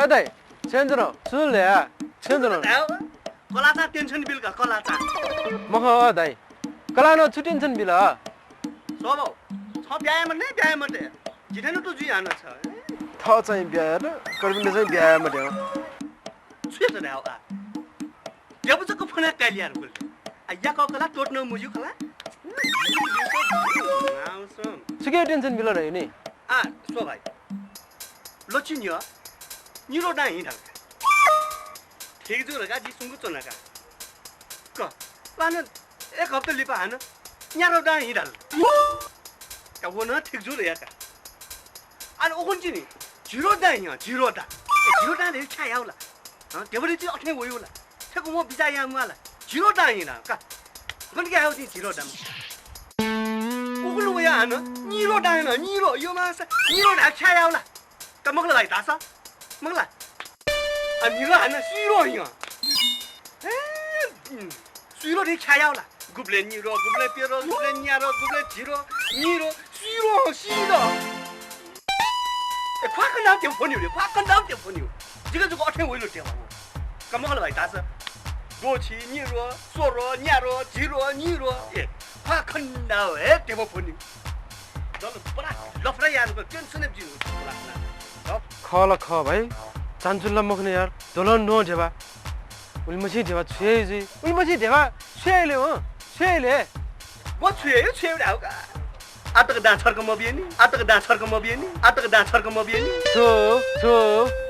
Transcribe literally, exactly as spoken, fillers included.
दाइ, छेँ च्वन, सुल या, छेँ च्वन। धायेव, कलाःचां tension बिल का, कलाःचां। मखु दाइ, कलालं छु tension बिल? स्वभाव, छ ब्याहा याये मते, ब्याहा याये मते। जिथाय् तुं जुइ हानं छ। थः चाहिँ ब्याहा यात, कर्पिन्त चाहिँ ब्याहा याये मते। छु यात धायेव आ? देबु जक फना काइल यार गुल। आ, याकः कला तोट न मुजु कला। छुके tension बिल रह्यो नि। आ, स्व भाइ। लच्छि न्यँ, निद्वः दां हिँ धाल। ठीक जू धकाः जि सुंक च्वना का। क, व हानं एक हप्ता लिपा हानं न्याद्वः दां हिँ धाल। का व नं ठीक जू धया का। अले उखुन्हु च्वनी, झिद्वः दां हिँ, झिद्वः दां। ए, झिद्वः दां धइगु छाय् याउ ला? हँ, देबुलिं च्वनी अथें वइउ ला? छकः वं बिचाः याये म्वाः ला? झिद्वः दां हिँ धाल का। गन के हाउ च्वनी झिद्वः दां? उखुन्हु वया हानं निद्वः दां हिँ, निद्वः, यो मासा, निद्वः धाःगु छाय् याउ ला? का मखु ला भाइ धाःसा? मखु ला? आ, निद्वः हानं सुइद्वः हिँ। हे, उम्, सुइद्वः धइगु छाय् याउ ला? गुबलें निद्वः, गुबलें प्यद्वः, गुबलें न्याद्वः, गुबलें झिद्वः, निद्वः, सुइद्वः, सुइद्वः। ए, ख्वाः खनाव देबा फ्वनीउ रे, ख्वाः खनाव देबा फ्वनीउ। जिगु जक अथें वइल देबा व। का मखु ला भाइ धाःसा? द्वःछि, निद्वः, स्वद्वः, न्याद्वः, झिद्वः, निद्वः। ए, ख्वाः खनाव हे देबा फ्वनीउ। दल बडा लफडा यानागु tension हे बिज्यानागु खः ला खः भाइ। चान्चुल ला मखु नि यार, द्वलंद्वः देबा। उलिमछि देबा छु याइ जुइ? उलिमछि देबा छु याइ ले हँ? छु याइ ले? व छु याइ, छु याइ धाउ का। आतक दां छर्क मबियनि, आतक दां छर्क मबियनि, आतक दां छर्क मबियनि। छु, छु।